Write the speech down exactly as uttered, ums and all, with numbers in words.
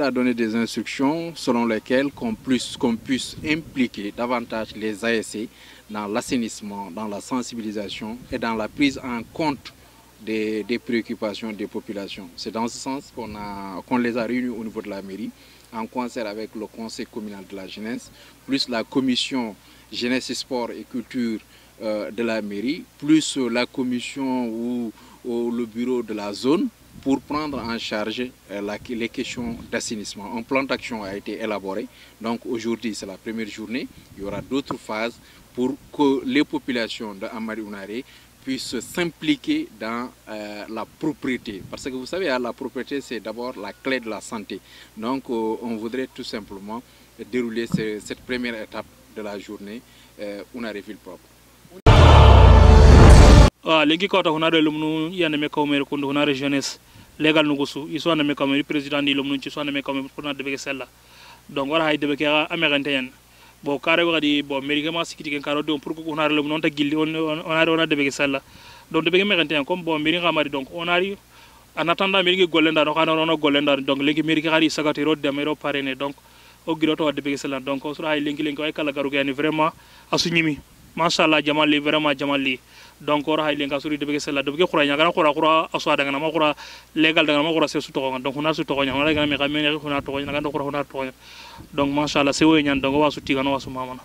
a donné des instructions selon lesquelles qu'on puisse, qu'on puisse impliquer davantage les A S C dans l'assainissement, dans la sensibilisation et dans la prise en compte des, des préoccupations des populations. C'est dans ce sens qu'on a, qu'on les a réunis au niveau de la mairie, en concert avec le conseil communal de la jeunesse, plus la commission jeunesse, sport et culture, euh, de la mairie, plus, euh, la commission ou, ou le bureau de la zone, pour prendre en charge, euh, la, les questions d'assainissement. Un plan d'action a été élaboré. Donc aujourd'hui, c'est la première journée. Il y aura d'autres phases pour que les populations de Amari Unare puissent s'impliquer dans, euh, la propreté. Parce que vous savez, hein, la propreté, c'est d'abord la clé de la santé. Donc, euh, on voudrait tout simplement dérouler ce, cette première étape de la journée, euh, Unare Ville Propre. Wa, lenki kota Hunare lomnu, i ya na me kaw meri kundu, Hunare jeunesse. Légal nugusu, i su ya na me kaw meri, président di lomnu ci, i su ya na me kaw meri, pour na debe ke sella. Donc, wara hay debe ke a, a mexente yan. Bon, kare waxati, bon, meri ke ma sikiti ken karo, donc, pour que Hunare lomnu, o nta gilli, on, on, Hunare, o na debe ke sella. Donc, debe ke mexente yan, comme, bon, meri xa mari, donc, Hunare, en attendant, meri ke gollenda, no, xana, o na gollenda, donc, lenki meri ke xari sagatero, demero parene, donc, o giro to debe ke sella. Donc, o su ra hay lenki lenki, ay kala garu ke yani, vraiment, a su ɲimi. Machallah, jamali, vraiment, jamali. Donc, o ra hay lenki, a su ri debe ke sella. Debe ke xura ɲa, gana xura, xura, a su a dangana, ma xura, légal dangana, ma xura, se su toxo ŋa. Donc, Hunare su toxo ɲa, Hunare gana me xa me, Hunare toxo ɲa, gana xura, Hunare toxo ɲa. Donc, machallah, se wo ɲa, donc, wa su tigana, wa su mamana.